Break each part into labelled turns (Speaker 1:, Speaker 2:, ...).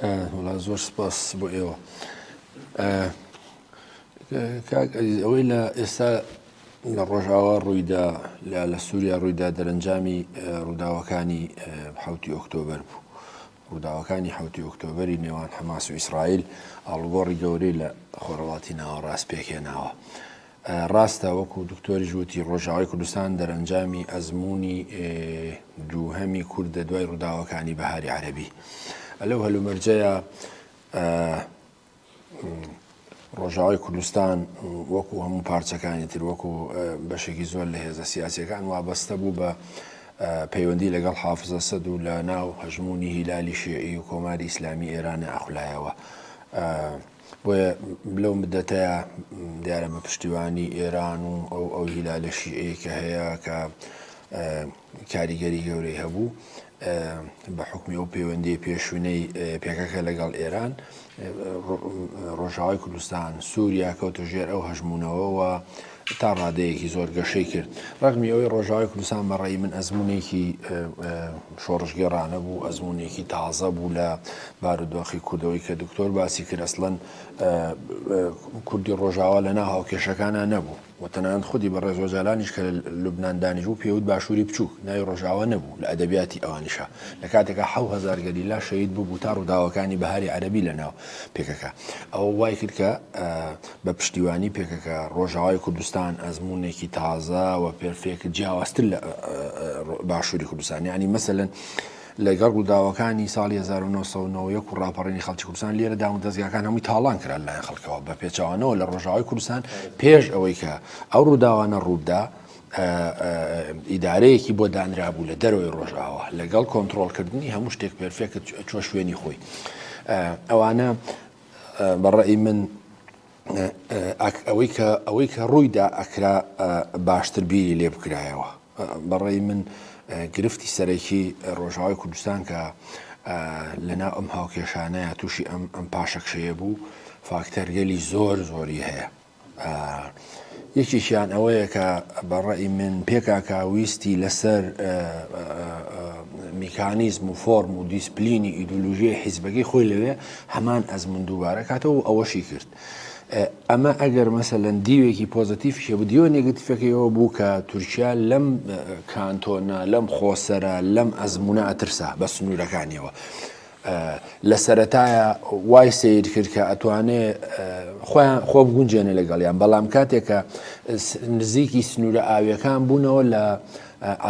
Speaker 1: وڵا زۆر سپاس بۆ ئێوە. کاک ئەزیز ئەوەی لە ئێستا لە ڕۆژاوا ڕوویدا لە لە سووریا ڕوویدا دەرەنجامی ڕووداوەکانی حوتی ئۆکتۆبەر بوو. ڕووداوەکانی حوتی ئۆکتۆبەری نێوان حەماس و ئیسرائیل ئاڵوگۆڕی گەورەی لە خۆرهەڵاتی ناوەڕاست پێکهێناوە. ڕاستە وەکو دکتۆریش وتی ڕۆژاوای کوردستان دەرەنجامی ئەزموونی دووهەمی کوردە دوای ڕووداوەکانی بەهاری عەرەبی. لەو هەلومەرجەیا ڕۆژاوای کوردستان وەکو هەموو پارچەکانی تر وەکو بەشێکی زۆر لە هێزە سیاسیەکان وابەستە بوو بە پەیوەندی لەگەڵ حافز ئەسەد و لە ناو هەژموونی هیلالی شیعی و کۆماری ئیسلامی ئێرانە ئەخولایەوە. بۆیە لەو مدەتەیە دیارە بە پشتیوانی ئێران و ئەو ئەو هیلالە شیعەیە کە هەیە کە کاریگەری گەورەی هەبوو بە حکمی ئەو پەیوەندی پێشوینەی پێکەکە لەگەڵ ئێران ڕۆژاوای کوردستان سووریا کەوتە ژێر ئەو هەژمونەوە و تا ڕادەیەکی زۆر گەشەی کرد. ڕەغمی ئەوەی ڕۆژاوای کوردستان بە ڕەئی من ئەزموونێکی شۆڕشگێڕانە بوو، ئەزموونێکی تازە بوو لە بارودۆخی کوردەوەی کە دکتۆر باسی کرد ئەسڵەن کوردی ڕۆژاوا لە ناو هاوکێشەکانا نەبوو و تەنانەت خودی بەڕێز ئۆجالانیش کە لە لوبنان دانیشبوو پێی وت باشووری بچووک ناوی ڕۆژاوا نەبوو لە ئەدەبیاتی ئەوانیشا لە کاتێکا 7000 گەریلا شەهید ببوو تا ڕووداوەکانی بەهاری عەرەبی لە ناو پێکەکە ئەوە وای کرد کە بە پشتیوانی پێکەکە ڕۆژاوای کوردستان ئەزموونێکی تازە و پێرفێکت جیاوازتر لە باشووری کوردستان یعنی مەسەلەن لەگەڵ ڕووداوەکانی ساڵی 1991 و ڕاپەڕینی خەڵکی کوردستان لێرە دام و دەزگاکان هەمووی تاڵان کرا لەلایەن خەڵکەوە بە پێچەوانەوە لە ڕۆژاوای کوردستان پێش ئەوەی کە ئەو ڕووداوانە ڕووبدا ئیدارەیەکی بۆ دانرابوو لە دەرەوەی ڕۆژاوا لەگەڵ کۆنترۆڵکردنی هەموو شتێک پێرفێکت چوە شوێنی خۆی ئەوانە بە ڕەئی من ئەوەی کە ئەوەی کە ڕوویدا ئەکرا باشتر بیری لێ بکرایەوە بە ڕەئی من گرفتی سەرەکی ڕۆژاوای کوردستان کە لەناو ئەم هاوکێشانەیە تووشی ئەم ئەم پاشەکشەیە بوو فاکتەرگەلی زۆر زۆری هەیە یەکێکیان ئەوەیە کە بە ڕەئی من پێکاکا ویستی لەسەر میکانیزم و فۆرم و دیسپلینی ئیدۆلۆژیای حیزبەکەی خۆی لەوێ هەمان ئەزمون دووبارە کاتەوە و ئەوەشی کرد. ئەمە ئەگەر مەسەلەن دیوێکی پۆزەتیفیش هەبوو دیوە نێگەتیفەکەی ئەوە بوو کە تورکیا لەم کانتۆنە لەم خۆسەرە لەم ئەزمونە ئەترسا بە سنوورەکانیەوە. لە سەرەتایە وای سەیر کرد کە ئەتوانێ خۆیان خۆ بگونجێنێ لەگەڵیان بەڵام کاتێک کە نزیکی سنوورە ئاویەکان بوونەوە لە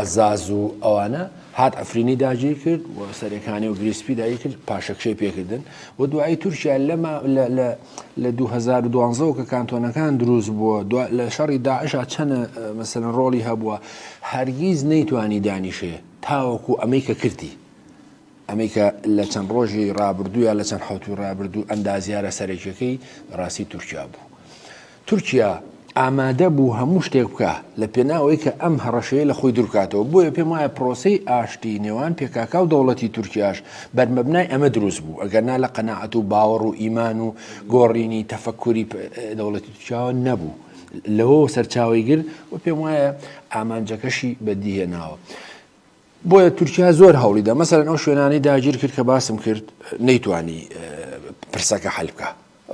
Speaker 1: عەزاز و ئەوانە هات ئەفرینی داگیر کرد و سەرەکانی و گریسپی داگیر کرد پاشەکشەی پێکردن و دوایی تورکیا لەما لە 2012 کە کانتۆنەکان دروست بووە لە شەڕی داعشا چەنە مەسەلەن ڕۆڵی هەبووە هەرگیز نەیتوانی دانیشێ تاوەکو ئەمەی کە کردی ئەمەی کە لە چەند ڕۆژی ڕابردوو یا لە چەند حەوتووی ڕابردوو ئەندازیارە سەرەکیەکەی بەڕاستی تورکیا بوو. تورکیا ئامادە بوو هەموو شتێک بکا لە پێناو ئەوەی کە ئەم هەڕەشەیە لە خۆی دوور بکاتەوە. بۆیە پێم وایە پرۆسەی ئاشتی نێوان پێکاکا و دەوڵەتی تورکیاش بەرمەبنای ئەمە دروست بوو. ئەگەرنا لە قەناعەت و باوەڕ و ئیمان و گۆڕینی تەفەکوری دەوڵەتی تورکیاوە نەبوو. لەوەوە سەرچاوەی گرت و پێم وایە ئامانجەکەشی بەدیهێناوە. بۆیە تورکیا زۆر هەوڵیدا مەسەلەن ئەو شوێنانەی داگیر کرد کە باسم کرد نەیتوانی پرسەکە حل بکە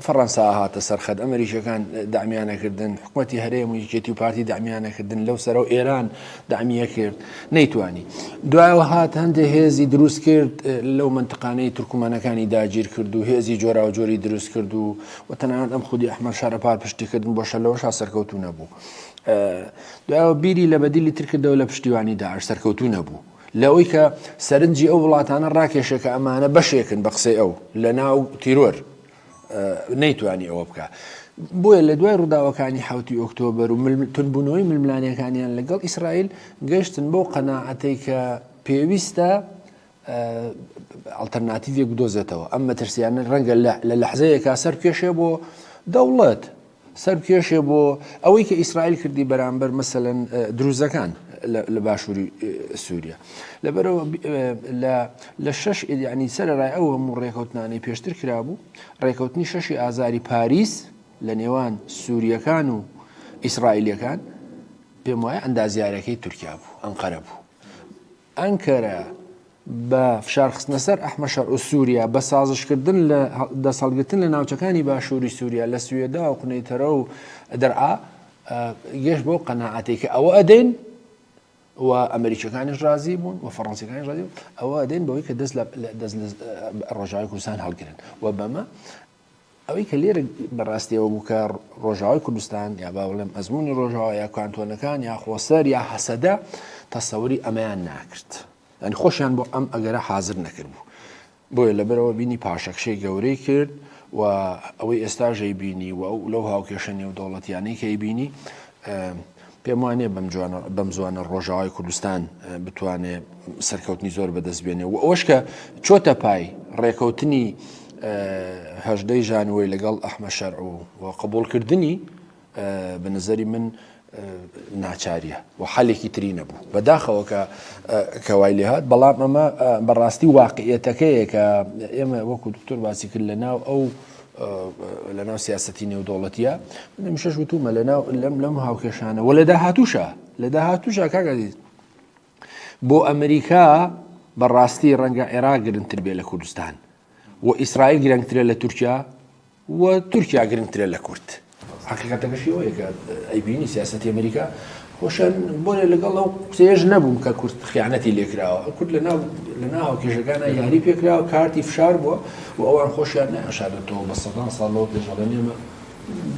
Speaker 1: فەڕەنسا هاتە سەرخەت ئەمریکیەکان دامیانەکردن حکوومەتی هەرێم و یەکێتی و پارتی دامیانەکردن لەو سەرەوە ئێران دامیە کرد نەیتوانی دوایەوە هات هەندێک هێزی دروست کرد لەو منتقانەی تورکمانەکانی داگیر کرد و هێزی جۆراوجۆری دروست کرد و و تەنانەت ئەم خودی ئەحمەد شارەپار پشتیکردن بۆ شەلەوەشا سەرکەوتو نەبوو دوایەوە بیری لە بەدیلی تر کردەوە لە پشتیوانی داعش سەرکەوتوو نەبوو لەوەی کە سەرنجی ئەو وڵاتانە ڕاکێشێ کە ئەمانە بەشێکن بە قسەی ئەو لە ناو تیرۆر نەیتوانی ئەوە بکە بۆیە لە دوای ڕووداوەکانی حوتی ئۆکتۆبەر و تونبوونەوەی ململانەکانیان لەگەڵ ئیسرائیل گەشتن بەو قەناعەتەی کە پێویستە ئەڵتەرناتیڤێک بدۆزێتەوە ئەم مەترسیانە ڕەنگە لە لەحزەیەکا سەر بکێشێ بۆ دەوڵەت سەر بکێشێ بۆ ئەوەی کە ئیسرائیل کردی بەرامبەر مەسەلەن دروزەکان لە باشووری سووریا لەبەرەوە لە شەش ینی سەرڕای ئەو هەموو ڕێکەوتنانەی پێشتر کرابوو ڕێکەوتنی شەشی ئازاری پاریس لە نێوان سووریەکان و ئیسرائیلەکان پێم وایە ئەندازیارەکەی تورکیا بوو ئەنقەرە بوو ئەنکەرە. بە فشار خستنە سەر ئەحمەد شەرع و سووریا، بە سازشکردن لە دەستهەڵگرتن لە ناوچەکانی باشووری سووریا لە سوێدا و قونەیتەرە و دەرعا گەشت بەو قەناعەتەی کە ئەوە ئەدەین و ئەمریکیەکانیش ڕازی بوون و فەڕەنسیەکانیش ڕازی بوون ئەوە ئەدەین بەوەی کە دەست لە دەست لە ڕۆژاوای کوردستان هەڵگرن و بەمە ئەوەی کە لێرە بەڕاستی ئەوە بوو کە ڕۆژاوای کوردستان یا با بڵێم ئەزموونی ڕۆژاوا یا کانتۆنەکان یا خۆسەر یا هەسەدە تەسەوری ئەمەیان ناکرد یعنی خۆشیان بۆ ئەم ئەگەرە حاضر نەکردبوو بۆیە لەبەرەوە بینی پاشەکشەی گەورەی کرد و ئەوەی ئێستاژەی بینی و ئەو لەو هاوکێشە نێودەوڵەتیانەی کە بینی پێم وانیە بەم جوانە بەم زوانە ڕۆژاوای کوردستان بتوانێ سەرکەوتنی زۆر بەدەست بێنێ و ئەوەش کە چۆتە پای ڕێکەوتنی هەژدەی ژانوەی لەگەڵ ئەحمە شەرع و قبوڵکردنی بە نظری من ناچاریە و حەلێکی تری نەبوو بەداخەوە کە کەوای لێهات بەڵام ئەمە بەڕاستی واقعیەتەکەیە کە ئێمە وەکو دکتۆر باسی کرد لە ناو ئەو لە ناو سیاسەتی نێودەوڵەتیە من هەمیشەش وتومە لە ناو لەم لەم هاوکێشانە وە لە داهاتوشە لە داهاتوشە کاک عەزیز بۆ ئەمریکا بەڕاستی ڕەنگە عێراق گرنگتر بێ لە کوردستان و ئیسرائیل گرنگترە لە تورکیا و تورکیا گرنگترە لە کورد حقیقەتەکەشی ئەوەیە کە ئەیبینی سیاسەتی ئەمریکا خۆشیان بۆیە لەگەڵ ئەو قسەیەش نەبووم کە کورد خیانەتی لێکراوە کورد لە ناو لە ناو کێشەکانە یاری پێکراوە کارتی فشار بووە و ئەوان خۆشیان ناشارێتەوە بە سەدان ساڵ لەوە پێش ئەڵێن ئێمە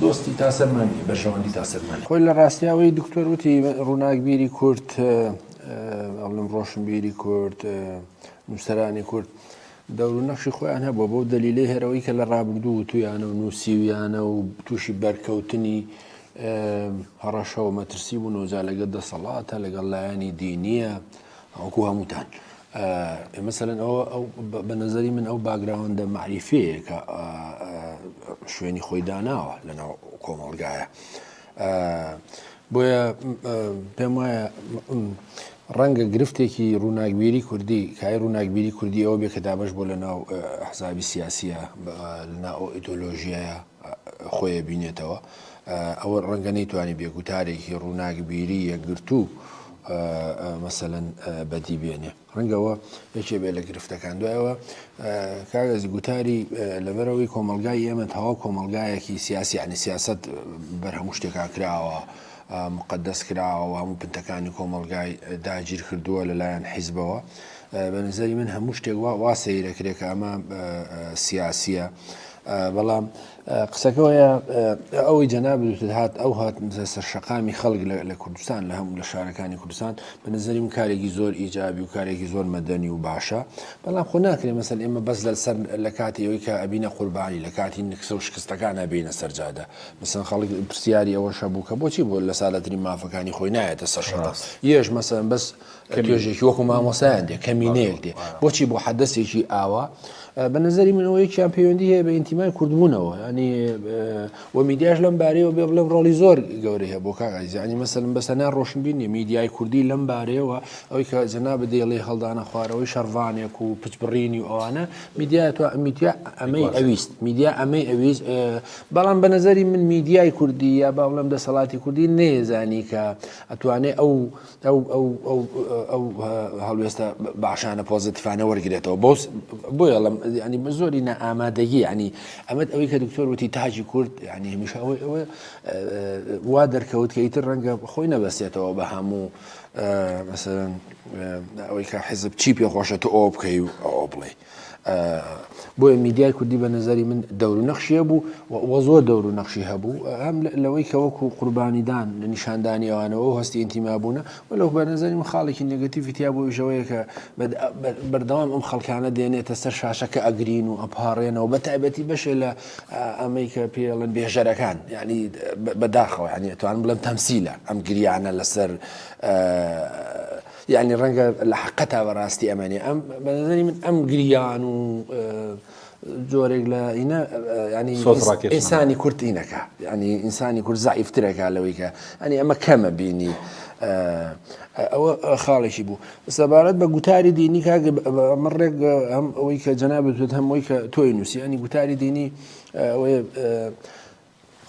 Speaker 1: دۆستی تا سەرمان نییە بەرژەوەندی تا سەرمان خۆی لە ڕاستیاوەی دکتۆر وتی ڕووناکبیری کورد ئەڵم ڕۆشنبیری کورد نووسەرانی کورد دەور و نەخشی خۆیان هەبووە بەو دەلیلەی هەرەوەی کە لە ڕابردوو وتویانە و نووسیویانە و تووشی بەرکەوتنی هەڕەشە و مەترسی بوون و جا لەگەڵ دەسەڵاتە لەگەڵ لایەنی دینیە وەکو هەمووتان مەسەلەن ئەوە ئەو بە نظری من ئەو background ە مەعریفەیە کە شوێنی خۆی داناوە لەناو کۆمەڵگایە بۆیە پێم وایە ڕەنگە گرفتێکی ڕووناکبیری کوردی کای ڕووناکبیری کوردی ئەوە بێ کە دابش بۆ لە ناو حزابی سیاسیە لە ناو ئیدۆلۆژیایە خۆیە بینێتەوە ئەوە ڕەنگە نەیتوانی بێ گوتارێکی ڕووناکبیری یەکگرتوو مەسەلەن بەدی بێنێ ڕەنگە ئەوە یەکێ بێ لە گرفتەکان دوایەوە کاگەزی گوتاری لەبەرەوەی کۆمەلگای ئێمە تەواو کۆمەلگایەکی سیاسی ینی سیاست بەر هەموو شتێکا کراوە مقدس کراوە و هەموو پنتەکانی کۆمەلگای داگیر کردووە لەلایەن حیزبەوە بە نظری من هەموو شتێک وا وا سەیرەکرێت کە ئەمە سیاسیە بەڵام قسەکە وەیە ئەوەی جەنابت وتت هات ئەو هاتنە سەر شەقامی خەڵک لە کوردستان لە هەموو لە شارەکانی کوردستان بە نظری من کارێکی زۆر ئیجابی و کارێکی زۆر مەدەنی و باشە بەڵام خۆ ناکرێ مەسەل ئێمە بەس لەسەر لە کاتی ئەوەی کە ئەبینە قوربانی لە کاتی نکسە و شکستەکان ئەبینە سەر جادە مەسەن خەڵک پرسیاری ئەوەش هەبوو کە بۆچی بۆ لە سادەترین مافەکانی خۆی نایەتە سەر شەقام یەش مەسەن بەس توێژێکی وەکو مامۆستایان دێ کەمینەیەک دێ بۆچی بۆ حەدەسێکی ئاوا بە نظری من ئەوە یەکیان پەیوەندی هەیە بە ئینتیمای کوردبوونەوە ینی و میدیاش لەم بارەیەوە بێ بڵێم ڕۆڵی زۆر گەورەی هەیە بۆ کاک عەزیز ینی مەسەلەن بەس تەنها ڕۆشنبیر نییە میدیای کوردی لەم بارەیەوە ئەوەی کە جەنابت دەیڵێ هەڵدانە خوارەوەی شەڕڤانێک و پچبڕینی و ئەوانە میدیا تو میدیا ئەمەی ئەویست میدیا ئەمەی ئەویست بەڵام بە نظری من میدیای کوردی یا با بڵێم دەسەڵاتی کوردی نەیەزانی کە ئەتوانێ ئەو ئەو ئەو ئەو ئەو هەڵوێستە باشانە پۆزیتیفانە وەرگێتەوە بۆ بۆیە ئەڵێم ینی بە زۆری نائامادەگی ینی ئەمەت ئەوەی کە دکتۆر وتی تاجی کورد ینی هەمیشە ئەوەی ئەوە وا دەرکەوت کە ئیتر ڕەنگە خۆی نەبەستێتەوە بە هەموو مەسەلەن ئەوەی کە حیزب چی پێخۆشە تۆ ئەوە بکەی و ئەوە بڵێ. بۆیە میدیای کوردی بە نەزەری من دەور و نەخشی هەبوو و زۆر دەور و نەخشی هەبوو هەم لەوەی کە وەکو قوربانیدان لە نیشاندانی ئەوانەوە و هەستی ئینتیمابوونە و لەو بە نەزەری من خاڵێکی negative ی تیا بۆ ئیشەوەیە کە بەردەوام ئەم خەڵکانە دێنێتە سەر شاشە کە ئەگرین و ئەپاڕێنەوە بە تایبەتی بەشێ لە ئەمەی کە پێڵن بێژەرەکان یعنی بەداخەوە یعنی ئەتوانم بڵێم تەمسیلە ئەم گریانە لەسەر یانی ڕەنگە لە حەقەتا بەڕاستی ئەمە نیە ئەم بە نظری من ئەم گریان و جۆرێک لە ئینە ینی ئینسانی کورد ئینەکە ینی ئینسانی کورد زعیفترەکە لەوەی کە ئەنی ئەمە کەمە بینی ئەوە خاڵێکی بوو سەبارەت بە گوتاری دینی کاک مڕێک هەم ئەوەی کە جەنابت هەم ئەوەی کە تۆی نووسی ئەنی گوتاری دینی ئەوەیە.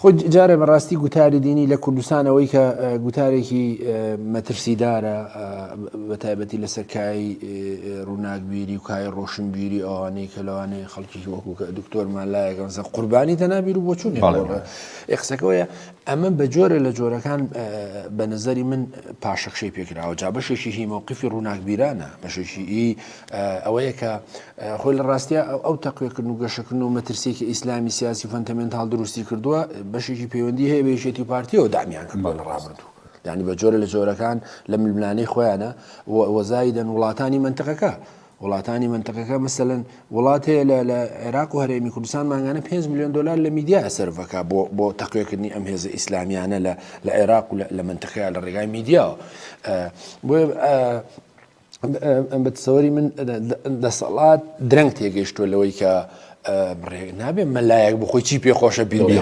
Speaker 1: خۆ جارێ بەڕاستی گوتاری دینی لە کوردستان ئەوەی کە گوتارێکی مەترسیدارە بە تایبەتی لەسەر کای ڕووناکبیری و کای ڕۆشنبیری ئەوانەی کە لەوانەیە خەڵکی وەکو کە دکتۆرمان لایەکە مەسەن قوربانی تەنها بیر و بۆچوونێک قسەکەوەیە ئەمە بە جۆرە لە جۆرەکان بە نظری من پاشەکشەی پێکراوە جا بەشێکی هی مەوقفی ڕووناکبیرانە بەشێکی ئی ئەوەیە کە خۆی لە ڕاستیا ئەو تەقوێکردن و گەشەکردن و مەترسیەکی ئیسلامی سیاسی فەنتەمێنتاڵ دروستی کردووە بەشێکی پەیوەندی هەیە بە یەکێتی و پارتیەوە دامیان کردووە لە ڕابردوو یعنی بە جۆرە لە جۆرەکان لە ململانەی خۆیانە وەزایدەن وڵاتانی منتقەکە وڵاتانی منتقەکە مثلەن وڵات هەیە لە لە عێراق و هەرێمی کوردستان مانگانە 5 میلیۆن دلار لە میدیا سەرفەکە بۆ بۆ تەقوێکردنی ئەم هێزە ئیسلامیانە لە لە عێراق و لە منتقەیە لە ڕێگای میدیاوە بۆ بە تەسەوری من دەسەڵات درەنگ تێگەیشتووە لەوەی کە نابێ مەلایەک بخۆی چی پێ خۆشە بیڵێ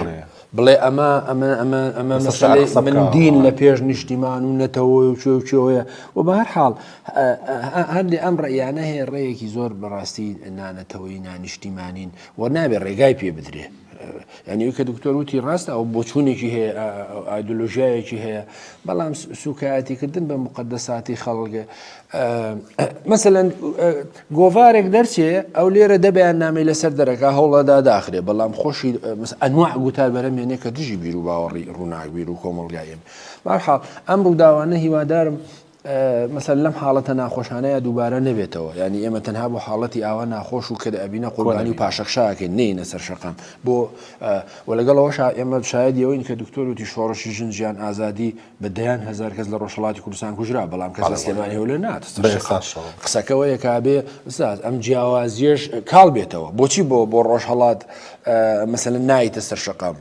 Speaker 1: بڵێ ئەمە ئەمە ئەمە ئەمە مەسەلەی من دین لە پێش نیشتیمان و نەتەوەی و کوێ و کوێوەیە و بە هەر حاڵ هەندێ ئەم ڕێیانە هەیە ڕێیەکی زۆر بەڕاستی نانەتەوەی نانیشتیمانین و نابێ ڕێگای پێ بدرێ. یعنی ئەوی کە دکتۆر وتی ڕاستە ئەو بۆچوونێکی هەیە ئایدۆلۆژیایەکی هەیە بەڵام سوکایەتیکردن بە مقدەساتی خەڵک مەسەلەن گۆڤارێک دەرچێ ئەو لێرە دە بەیان نامەی لەسەر دەرەکە هەوڵەدا داخرێ بەڵام خۆشی ئەنواع گوتار بەرەمێنێ کە دژی بیر و باوەڕی ڕووناکبیر و کۆمەڵگایم بەهەرحاڵ ئەم ڕووداوانە هیوادارم مەسەلەن لەم حاڵەتە ناخۆشانەیا دووبارە نەبێتەوە یانی ئێمە تەنها بۆ حاڵەتی ئاوا ناخۆش و کە ئەبینە قوربانی و پاشەکشاکەین نەینە سەر شەقام بۆ و لەگەڵ ئەوەشا ئێمە شایەدی ئەوەین کە دکتۆر وتی شۆڕشی ژن ژیان ئازادی بە دەیان هەزار کەس لە ڕۆژهەڵاتی کوردستان کوژرا بەڵام کەس لە سلێمانی هەولێر نات قسەکەەوەیە کابێ ئوستاز ئەم جیاوازیەش کاڵ بێتەوە بۆچی بۆ بۆ ڕۆژهەڵات مەسەلەن نایتە سەر شەقام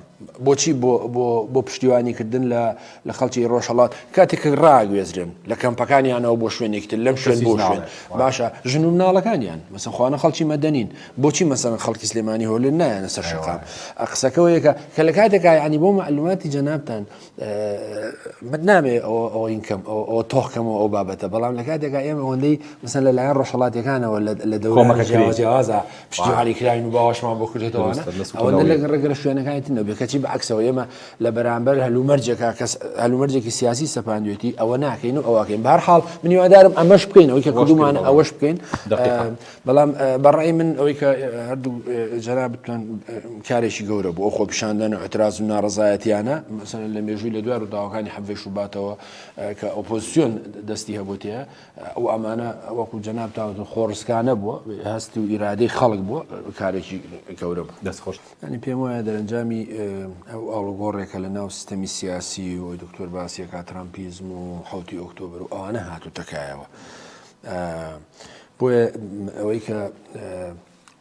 Speaker 1: بۆچی بۆ بۆ بۆ پشتیوانی کردن لە لە خەڵکی ڕۆژهەڵات کاتێک کە ڕاگوێزرێن لە کەمپەکانیانەوە بۆ شوێنێکی تر لەم شوێن بۆ شوێن باشە ژن و مناڵەکانیان مەسەن خوانە خەڵکی مەدەنین بۆچی مەسەن خەڵکی سلێمانی هۆلێر نایەنە سەر شەقام قسەکەەوەیەکە کە لە کاتێکا ینی بۆ معلوماتی جەنابتان من نامێ ئەوە ئەوەین کەم ئەوە تۆخکەمەوە ئەو بابەتە بەڵام لە کاتێکا ئێمە ئەوەندەی مەسەن لەلایەن ڕۆژهەڵاتیەکانەوە لە دەورانی جیاوازە پشتیوانی کراین و باوەشمان بۆ کردێتەوە ئەوەندە لە ڕێگەرە شوێنەکانی تر نەبێت کەچی بەعکسەوە ئێمە لە بەرامبەر هەلومەرجێکا کەس هەلومەرجێکی سیاسی سەپاندوێتی ئەوە ناکەین و ئەوەکەین بە هەر حاڵ من هیوادارم ئەمەش بکەین ئەوەی کە کردومانە ئەوەش بکەین بەڵام بەڕای من ئەوەی کە هەردوو جەنابتان کارێکی گەورە بوو ئەو خۆپیشاندان و اعتراض و ناڕەزایەتیانە مەسەلەن لە مێژووی لە دوای ڕووداوەکانی حەڤەی شوباتەوە کە ئۆپۆزیسیۆن دەستی هەبووتەیە ئەو ئەمانە وەکو جەنابتان وتن خۆڕسکانە بووە، هەست و ئیرادەی خەڵک بووە، کارێکی گەورە بوو.
Speaker 2: دەست خۆش.
Speaker 1: یانی پێم وایە دەرەنجامی ئەو ئاڵوگۆڕێکە لە ناو سیستەمی سیاسی و ئەوەی دکتۆر باسی ئەکات ترامپیزم و حەوتی ئۆکتۆبر و ئەوانە هاتووتە کایەوە. بۆیە ئەوەی کە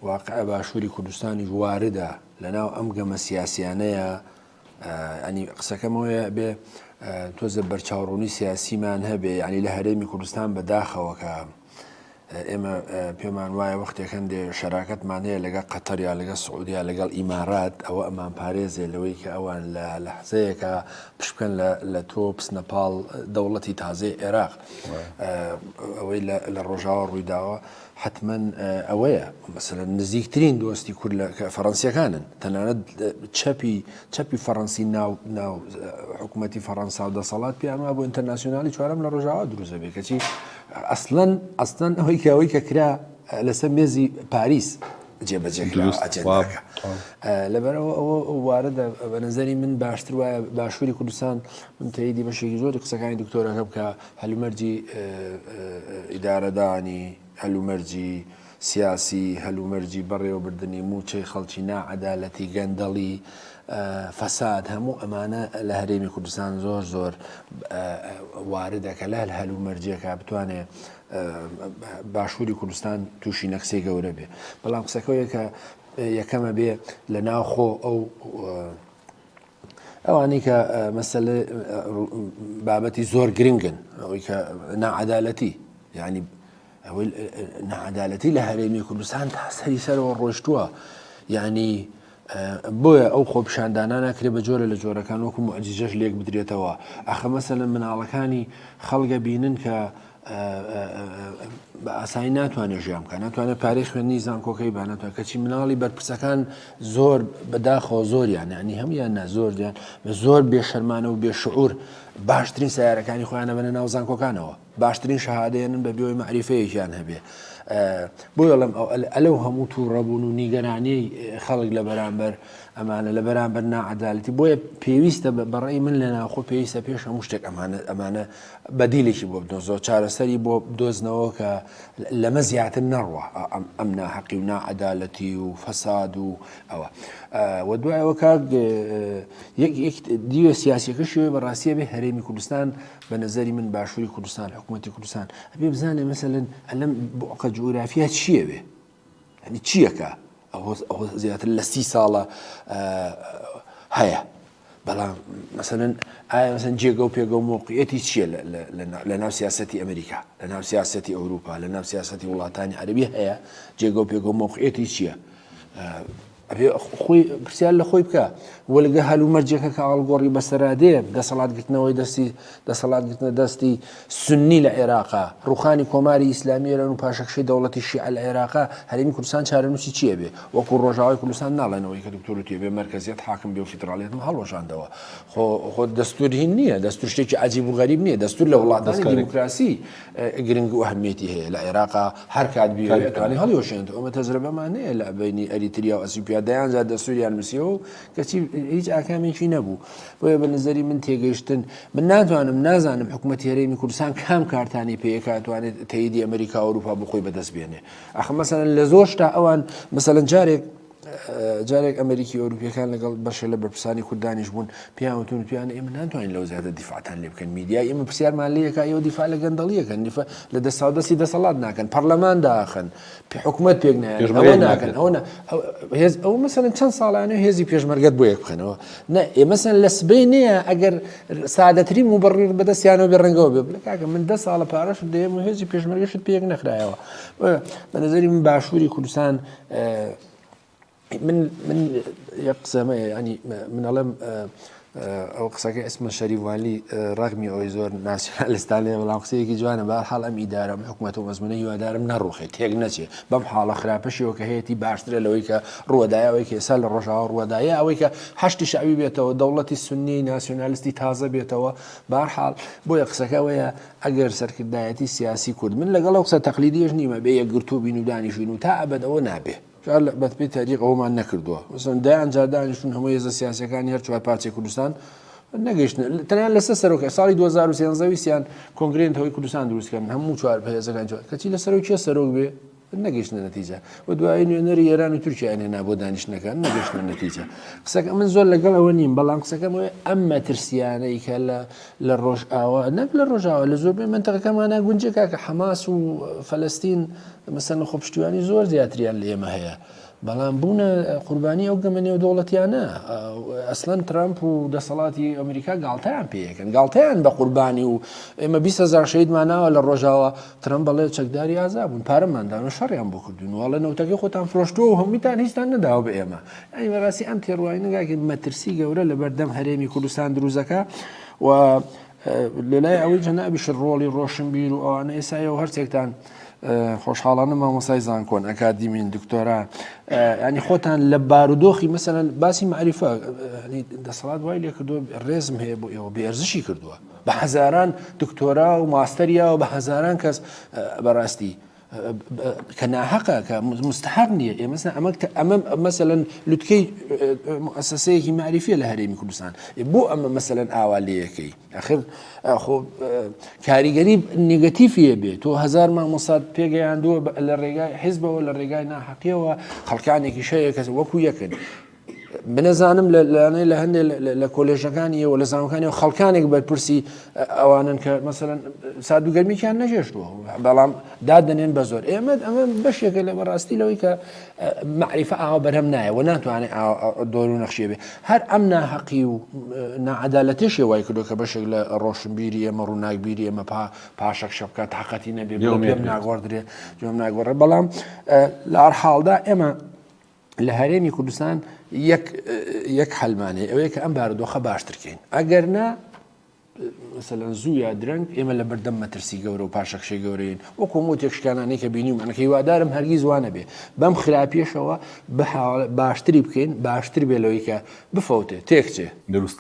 Speaker 1: واقع باشووری کوردستانیش واردە لە ناو ئەم گەمە سیاسیانەیە ینی قسەکەم ئەوەیە بێ تۆزە بەرچاوڕوونی سیاسیمان هەبێ ینی لە هەرێمی کوردستان بەداخەوە کە ئێمە پێمان وایە وەختێک هەندێ شەراکەتمان هەیە لەگەڵ قەتەر یا لەگەڵ سعودیا لەگەڵ ئیمارات ئەوە ئەمان پارێزێ لەوەی کە ئەوان لە لەحزەیەکە پشت بکەن لە تۆ بچنە پاڵ دەوڵەتی تازەی عێراق ئەوەی لە ڕۆژاوا ڕوویداوە حەتمەن ئەوەیە مەسەلەن نزیکترین دۆستی کورد لە کە فەڕەنسیەکانن تەنانەت چەپی چەپی فەڕەنسی ناو ناو حکوومەتی فەڕەنسا و دەسەڵات پێیان وابوو ئینتەرناسیۆنالی چوارەم لە ڕۆژاوا دروست دەبێت کەچی ئەسڵەن ئەسڵەن ئەوەی کە ئەوەی کە کرا لەسەر مێزی پاریس جێبەجێ کرا ئەجێنداکە لەبەرەوە ئەوە واردە بە نظری من باشتر وایە باشووری کوردستان من تەیدی بەشێکی زۆری قسەکانی دکتۆرەکە بکە هەلومەرجی ئیدارەدانی، هەلومەرجی سیاسی، هەلومەرجی بەڕێوەبردنی مووچەی خەڵکی، ناعەدالەتی، گەندەڵی، فەساد، هەموو ئەمانە لە هەرێمی کوردستان زۆر زۆر واردە کە لە هەلومەرجێکا بتوانێ باشووری کوردستان تووشی نەکسەی گەورە بێ. بەڵام قسەکە کە یەکەمە بێ لە ناوخۆ ئەو ئەوانەی کە مەسەلە بابەتی زۆر گرنگن ئەوەی کە ناعەدالەتی یعنی ئەوەی ناعەدالەتی لە هەرێمی کوردستان تا سەری سەرەوە ڕۆشتووە یعنی بۆیە ئەو خۆپیشاندانە ناکرێ بە جۆرە لە جۆرەکان وەکو معجزەش لێک بدرێتەوە ئەخە مەسەلەن مناڵەکانی خەڵگە بینن کە. بە ئاسایی ناتوانێت ژیان بکە ناتوانێت پارەی خوێندنی زانکۆکەی بە ناتوانێت کەچی مناڵی بەرپرسەکان زۆر بەداخەوە زۆریان ینی هەمویان نا زۆریان بە زۆر بێشەرمانە و بێشعور باشترین سیارەکانی خۆیانە بەنە ناو زانکۆکانەوە باشترین شەهادەیەنن بە بێەوەی مەعریفەیەکیان هەبێ بۆ ئەڵێم ئەو ئەلەو هەموو تووڕەبوون و نیگەرانیی خەڵک لە بەرامبەر ئەمانە لە بەرامبەر ناعەدالەتی بۆیە پێویستە بەڕێی من لە ناوخۆ پێویستە پێش هەموو شتێک ئەمانە ئەمانە بەدیلێکی بۆ بدۆزەوە چارەسەری بۆ بدۆزنەوە کە لەمە زیاتر نەڕوە ئەم ناحەقی و ناعەدالەتی و فەساد و ئەوە و دوایەوە کاک یەک دیوە سیاسیەکەشیەوەی بەڕاستیە بێ هەرێمی کوردستان بە نەزەری من باشووری کوردستان حکوومەتی کوردستان ئەبێ بزانێ مەسەلەن ئەلەم بۆقە جوگرافیا چییە بێ یعنی چییەکە ئەوە ئەوە زیاتر لە سی ساڵە هەیە بەڵام مەسەلەن ئایا مەسەن جێگە و پێگە و مۆقعەتی چییە لە ناو سیاستی ئەمریکا لە ناو سیاستی ئەوروپا لە ناو سیاستی وڵاتانی عەربی هەیە جێگە و پێگە و مۆقعەتی چییە؟ ئەبێ خۆی پرسیار لە خۆی بکا وەلگە هەلومەرجێکە کە ئاڵگۆڕی بەسەرا دێ دەسەڵات گرتنەوەی دەستی دەسەڵات گرتنە دەستی سنی لە عێراقا ڕوخانی کۆماری ئیسلامی ئێران و پاشەکشەی دەوڵەتی شیعە لە عێراقا هەرێمی کوردستان چارەنووسی چییە بێ وەکو ڕۆژاوای کوردستان ناڵێنەوەی کە دکتۆر وتی بێ مەرکەزیەت حاکم بێ و فیدراڵیەتم هەڵوەشاندەوە خۆ خۆ دەستور هین نییە دەستور شتێکی عەجیب و غەریب نییە دەستور لە وڵاتانی دیموکراسی گرنگ و ئەهمیەتی هەیە لە عێراقا هەر کات بیەوێت ئەتوانێت هەڵیوەشێنێتەوە ئەمە تەجرەبەمان هەیە لە بەینی ئەریتریا و ئەسیوپیا دەیان جار دەستوریان نووسیەوە و کەچی هیچ ئاکامێکی نەبوو بۆیە بە نظری من تێگەیشتن من ناتوانم نازانم حکوومەتی هەرێمی کوردستان کام کارتانی پێیەکە ئەتوانێت تەیدی ئەمریکا و ئەوروپا بۆ خۆی بەدەست بێنێ ئەخ مەسەلەن لە زۆر شتا ئەوان مەسەلەن جارێک جارێک ئەمریکی ئەوروپیەکان لەگەڵ بەشێ لە بەرپرسانی کوردانیش بوون پێیان وتون پێیان ئێمە ناتوانین لەو زیاتر دیفاعتان لێ بکەن میدیای ئێمە پرسیارمان لێ یەکا ئێوە دیفاع لە گەندەڵیەکەن دیفاع لە دەستاودەستی دەسەڵات ناکەن پەرلەمان داخن حکومەت پێک نایەن ئەوە ناکەن ئەوە نا هێز ئەو مەسەلەن چەند ساڵانە هێزی پێشمەرگەت بۆ یەک بخەنەوە نە ئێ مەسەلەن لە سبەی نییە ئەگەر سادەترین مبڕیر بەدەستیانەوە بێ ڕەنگەوە بێ بڵێ کاکە من دە ساڵە پارەشت دەیەم و هێزی پێشمەرگەشت پێک نەخرایەوە بە نظری من باشووری کوردستان من من یەک قسەمە ینی من ئەڵێم ئەو قسەکە ئیسمە شەریفوالی ڕەغمی ئەوەی زۆر ناسیۆنالیستانەیە بەڵام قسەیەکی جوانە بە حاڵ ئەم ئیدارە ئەم حکومەت و ئەزمونە هیوادارم نەڕوخێ تێک نەچێ بەم حاڵە خراپەشیەوە کە هەیەی باشترە لەوەی کە ڕووەدایە ئەوەی کە ئێستا لە ڕۆژاوا ڕووەدایە ئەوەی کە حەشدی شەعبی بێتەوە دەوڵەتی سنی ناسیۆنالیستی تازە بێتەوە بارحاڵ بۆیە قسەکە ئەوەیە ئەگەر سەرکردایەتی سیاسی کورد من لەگەڵ ئەو قسە تەقلیدیەش نیمە بێ یەکگرتوو بین و دانیشین و تا ئەبەد ئەوە نابێ جا لە بەپێی تاریخ ئەوەمان نەکردووە مەسەلەن دەیان جار دانیشتون هەموو هێزە سیاسیەکانی هەر چوار پارچەی کوردستان نەگەیشتن تەنیا لەسەر سەرۆک ساڵی 2013 ویستیان کۆنگرەی نەتەوەی کوردستان دروست کەن هەموو چوار هێزەکان چوار کەچی لە سەرۆک کێ سەرۆک بێ نەگەیشتنە نەتیجە و دوایی نوێنەری ئێران و تورکیایان هێنا بۆ دانیشتنەکان نەگەیشتنە نەتیجە قسەکە من زۆر لەگەڵ ئەوە نیم بەڵام قسەکەم ئەوەیە ئەم مەترسیانەی کە لە لە ڕۆژئاوا نەک لە ڕۆژاوا لە زۆربەی مەنتەقەکەمانە گونجێ کاکە حەماس و فەلەستین مەسەلەن خۆپشتیوانی زۆر زیاتریان لە ئێمە هەیە بەڵام بوونە قوربانی ئەو گەمە نێودەوڵەتیانە ئەسلەن ترامپ و دەسەڵاتی ئەمریکا گاڵتەیان پێیەکەن گاڵتەیان بە قوربانی و ئێمە 20هزار شەیدمان ناوە لە ڕۆژاوە ترەمپ بەڵێ چەکداری ئازا بوون پارەمان دان و شەڕیان بۆ کردوون واڵە نەوتەکەی خۆتان فرۆشتووە و هەمووتان هیچتان نەداوە بە ئێمە یانی بەڕاستی ئەم تێڕوانینە کاکە مەترسی گەورە لەبەردەم هەرێمی کوردستان دروست دەکا و لەلای ئەوەی جەنابیش ڕۆڵی ڕۆشنبیر و ئەوانە ئێسایەوە هەرچێکتان خۆشحاڵانە مامۆسای زانکۆن ئەکادیمین دکتۆرا ینی خۆتان لە بارودۆخی مەسەلەن باسی معریفە دەسەڵات وای لێ کردووە ڕێزم هەیە بۆ ئێوە بێئەرزشی کردووە بە هەزاران دکتۆرا و ماستەریا و بە هەزاران کەس بەڕاستی کە ناحەقە کە مستحق نییە ئێمە ئەمە ئەمە مەسەلەن لوتکەی مؤسسەیەکی معریفیە لە هەرێمی کوردستان بۆ ئەمە مەسەلەن ئاوا لەیەکەی ئەخر خۆ کاریگەری نگەتیفیە بێت تۆ هەزار مامۆسات پێگەیاندووە لە ڕێگای حیزبەوە لە ڕێگای ناحەقیەوە خەڵکانێکی شەیە کەس وەکو یەکن بنەزانم لەلایەنەی لە هەندێک لە کۆلێژەکانیەوە لە زانکۆکانیەوە خەڵکانێک بەرپرسی ئەوانن کە مەسەلەن سارد و گەرمیکیان نەهێشتووە بەڵام دادەنێن بە زۆر ئێمە ئەمە بەشێکە لە بەڕاستی لەوەی کە معریفە ئاوا بەرهەم نایە و ناتوانێت دۆر و نەخشێ بێ هەر ئەم ناهەقی و ناعەدالەتێشێ وای کردو کە بەشێک لە ڕۆشنبیری ئێمە ڕووناکبیری ئێمە پا پاشەکشە بکات تاقەتی نەبێ پێم ناگۆڕدرێ جۆم ناگۆڕێ بەڵام لە هەر حاڵدا ئێمە لە هەرێمی کوردستان یەک یەک حەلمان هەیە ئەوەیە کە ئەم بارودۆخە باشترکەین ئەگەر نا مەسەلەن زوو یا درەنگ ئێمە لە بەردەم مەترسی گەورە و پاشەکشەی گەورەین وەکو هەموو تێکشکانانەی کە بینیومانە کە هیوادارم هەرگیز وا نەبێ بەم خراپیەشەوە باشتری بکەین باشتر بێ لەوەی کە بفەوتێ تێکچێ.
Speaker 2: دروستە.